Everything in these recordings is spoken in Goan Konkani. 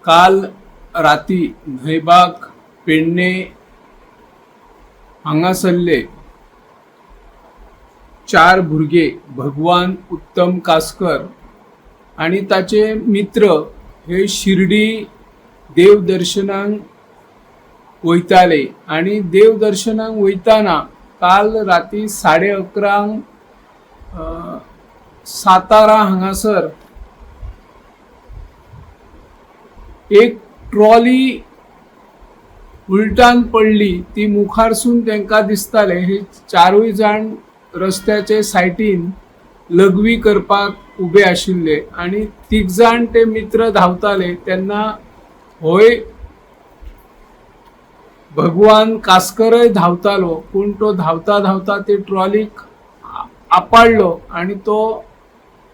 काल राती न्हंयबाग पेडणे हांगासरले चार भुरगे भगवान उत्तम कासकर आनी ताचे मित्र हे शिर्डी देवदर्शनाक वयताले आनी देवदर्शनाक वयताना काल राती 11:30 सातारा हांगासर एक ट्रॉली उलटान पडली. ती मुखारसून तांकां दिसताले. हे चारूय जाण रस्त्याचे सायटीन लघवी करपाक उबे आशिल्ले आनी तीग जाण ते मित्र धांवताले तेन्ना होय भगवान कासकरय धांवतालो, पूण तो धांवता धांवता ते ट्रॉलीक आपडलो आनी तो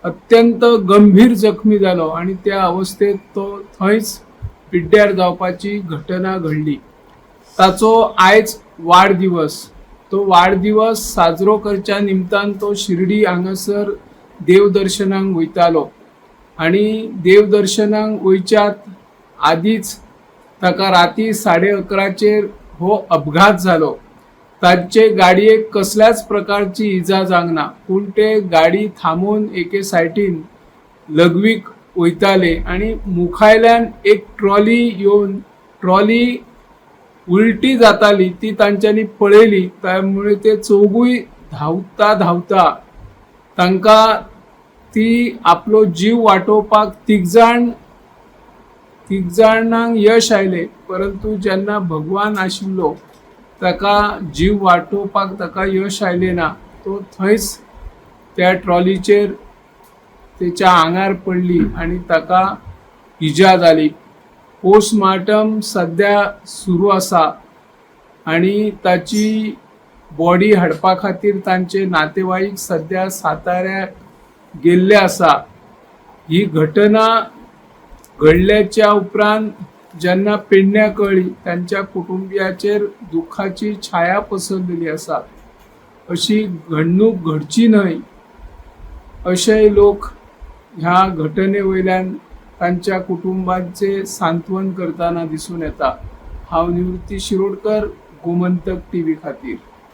अत्यंत गंभीर जखमी जालो आनी त्या अवस्थेत तो थंयच पिड्ड्यार जावपाची घटना घडली. ताचो आयज वाडदिवस. तो वाडदिवस साजरो करच्या निमतान तो शिर्डी हांगासर देवदर्शनाक वयतालो आनी देवदर्शनाक वयच्यात आदींच ताका राती 11:30 हो अपघात जालो. तांचे गाडयेक कसल्याच प्रकारची इजा जावंक ना, पूण ते गाडी थांबोवन एके सायटीन लघवीक वयताले आनी मुखायल्यान एक ट्रॉली येवन ट्रॉली उलटी जाताली ती तांच्यांनी पळयली. त्यामुळे ते चौगूय धांवता धांवता तांकां ती आपलो जीव वाटोवपाक तीग जाणांक यश आयलें, परंतु जेन्ना भगवान आशिल्लो ताका जीव वाटोवपाक ताका यश आयलें ना. तो थंयच त्या ट्रॉलीचेर तेच्या आंगार पडली आनी ताका इजा जाली. पोस्टमार्टम सद्या सुरू आसा आनी ताची बॉडी हाडपा खातीर तांचे नातेवाईक सद्या साताऱ्याक गेल्ले आसा. ही घटना घडल्याच्या उपरांत जेन्ना पेडण्या कळ्ळी, तांच्या कुटुंबियाचेर दुख्खाची छाया पसरलेली आसा. अशी घडणूक घडची न्हय अशेय लोक ह्या घटने वयल्यान तांच्या कुटुंबांचे सांत्वन करतना दिसून येता. हांव निवृत्ती शिरोडकर, गोमंतक टीव्ही खातीर.